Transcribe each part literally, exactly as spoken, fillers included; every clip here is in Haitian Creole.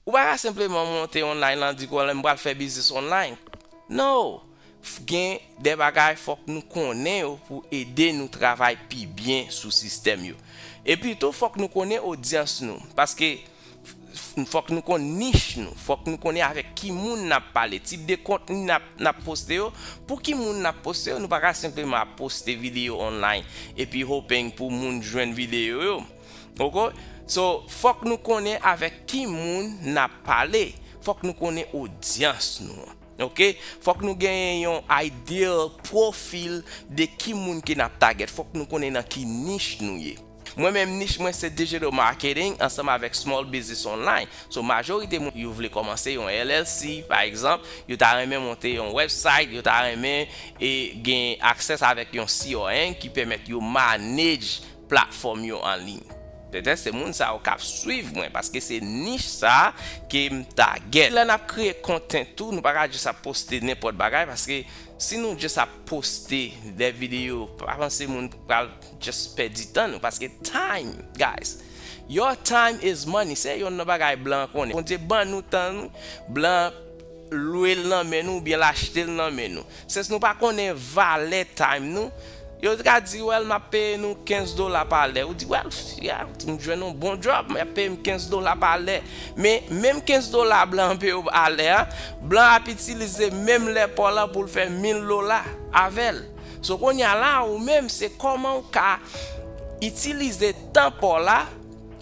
Ou pa ka senpleman monte online lan di ke m pral fè biznis online. No! Gen de bagay fòk nou konnen yo pou ede nou travay pi byen sou sistèm yo. Epi tou fòk nou konnen odyans nou, paske fòk nou konn nich nou, fòk nou konnen avèk ki moun n ap pale, tip de kontni n ap n ap poste yo, pou ki moun n ap poste yo. Nou pa ka senpleman ap poste videyo online epi hoping pou moun jwenn videyo yo. Ok? So, fòk nou konnen avèk ki moun n ap pale. Fòk nou konnen odyans nou an. Ok? Fòk nou genyen yon ideal profil de ki moun ke n ap target. Fòk nou konnen nan ki nich nou ye. Mwen menm nich mwen se digital marketing ansanm avèk small business online. So majorite moun yo vle kòmanse yon L L C pa egzanp, yo ta renmen monte yon website, yo ta renmen e gen access avèk yon C R M ki pèmèt yo manage platfòm yo an liy. Petèt se moun sa yo k ap swiv mwen paske se nich sa ke m target. Lè n ap kreye content tou, nou pa ka just ap poste nenpòt bagay paske si nou just ap poste de videyo, pa panse moun pral just pèdi tan nou paske time, guys. Your time is money. Se yonn nan bagay blan konnen. Bondye ban nou tan nou, blan lwe l nan men nou oubyen l achte l nan men nou. Since nou pa konnen valè time nou, yo ka di, well, m ap peye nou kenz dola pa lè. Ou di, well, yeah, m jwenn yon bon job, m ap peye m kenz dola pa lè. Men menm kenz dola blan an peye w pa lè a, blan ap itilize menm lè pa w lan pou l fè mil dola avè l. So kounye a la, ou menm, se kòman ou ka itilize tan pa w la,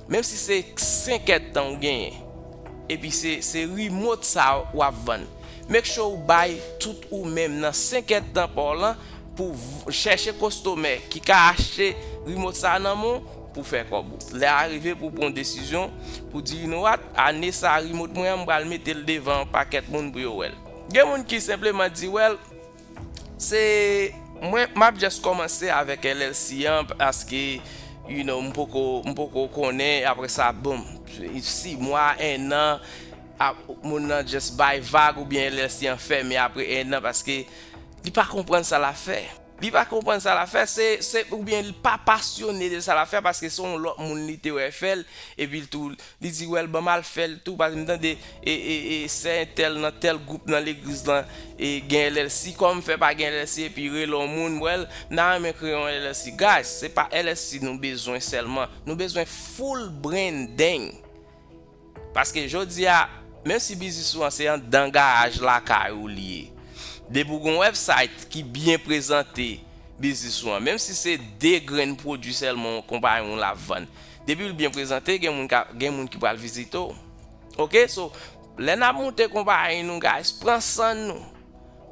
menm si se senk èdtan ou genyen, epi se, se remote sa w ap vann. Make sure ou bay tout ou menm nan senk èdtan pa w lan pou v- chèche kostomè ki ka achte remote sa nan men w pou fè kòb ou. Lè a rive pou pran yon desizyon pou di, you know what, ane sa remote mwen an, m pral mete l devan yon pakèt moun pou yo wè l. Gen moun ki senpleman di, well, se mwen, m ap just kòmanse avèk L L C an paske, you know, m poko, m poko konnen, apre sa, bon, sis mwa, en an, ap, moun nan just bay vag oubyen L L C an fèmen apre en an paske li pa konprann sa l ap fè. Li pa konprann sa l ap fè, se, se, oubyen li pa pasyone de sa l ap fè paske se yon lòt moun li te wè fè l, epi l tou, li di, well, ban m al fè l tou, paske m tande e, e, e, sè entèl nan tèl gwoup nan legliz lan e, gen L L C, kòman m fè pa gen L L C epi rele yon moun, well, m ta renmen kreye yon L L C. Guys, se pa L L C nou bezwen sèlman, nou bezwen full branding. Paske jodi a, menm si biznis ou an se anndan garaj lakay ou li ye, depi w gen yon website ki byen prezante biznis ou an, menm si se de grenn pwodui sèlman yon konpayi w la ap vann, depi l byen prezante, gen moun ka, gen moun ki pral vizite w. Ok, so, lè n ap monte konpayi nou, guys, pran san nou.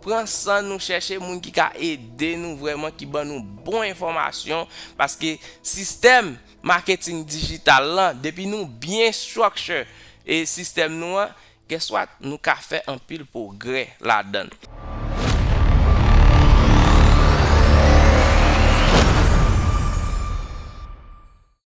Pran san nou, chèche moun ki ka ede nou vrèman, ki ban nou bon enfòmasyon, paske sistèm maketing dijital lan, depi nou byen structure e sistèm nou an, guess what? Nou ka fè anpil pwogrè ladan l.